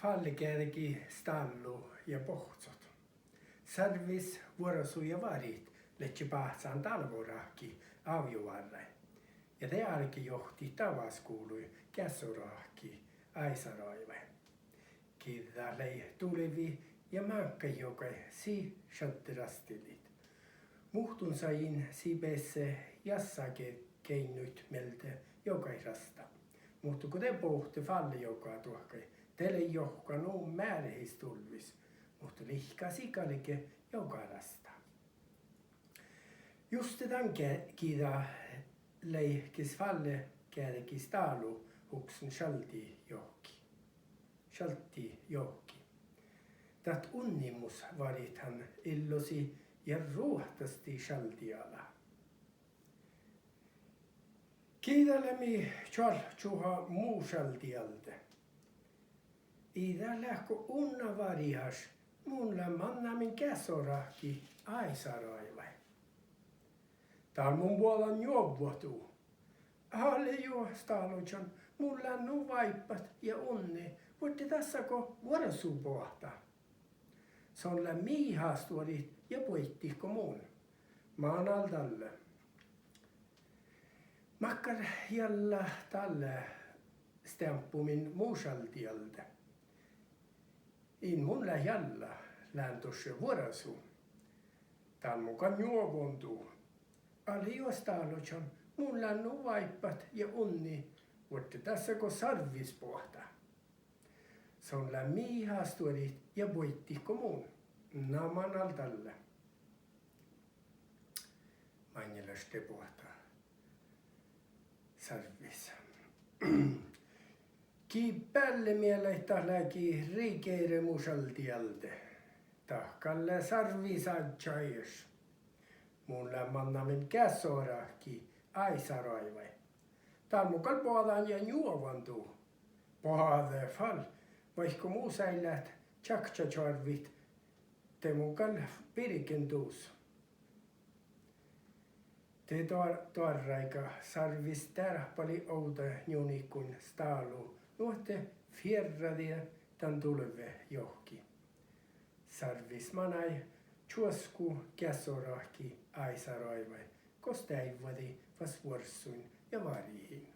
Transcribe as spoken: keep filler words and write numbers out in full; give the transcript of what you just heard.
Fállegeađgi, stállu ja bohccot. Sarvis, vuorsu ja varit ledje báhcán dálvoráhkii ávjuvárrái. Ja de álge johtit davás guvlui geassoráhkii áisaráivái. Giđđat lei dulvi ja máŋggaid jogai sii šadde rastilii. Muhtun sajin sii besse jassage geainnuid mielde jogai rastá. Muhto go de bohte Fállejoga duohkai, de lei johka nu mearehis dulvvis, muhto lihkasii galge joga rastá. Juste dan ge-, giđa lei ges Fállegeađgi stálu huksen šalddi johkii. Šalddi johkii. Dat unnimus varit han illosii ja ruohtastii šalddi ala. Giđa lea mii čoalččuha mu šalddi alde. Ii dat leat go unna varihaš, mun lean mannamin geassoráhkii áisaráivái. Dál mun boađán njuovvat du. Ale juo, stáložan, mun lean nu váibbat ja unni, vuordde dasa go vuorsu boahtá. Son leat mii hástuorit ja buoidit go mun. Manal dalle. Makkár jalla dalle steamppumin mu šalddi alde. In mun leat jalla, lean dušše vuorsu. Dál mun gal njuovvan du. Ale juo, stáložan, mun lean nu váibbat ja unni, vuordde dasa go Sarvis boahtá. Son leat mii hástuorit ja buoidit go mun. Na manal dalle. Maŋŋelaš de boahtá Sarvis. Gii beallemielat dat leat gii rigere mu šalddi alde. Dat gal lea Sarvis áddjá ieš. Mun lean mannamin geassoráhkii áisaráivái. Dál mun gal boađán ja njuovvan du. Boađe fal, vaikko mus eai leat čakčačoarvvit, de mun gal birgen dus. De doar-, doarráiga Sarvis dearpalii ovdanjunikuin stálu, nu ahte fierradii dan dulve johkii. Sarvis manai čuosku geassoráhkii áisaráivái, gos deaivvadii fas vuorsuin ja varihin.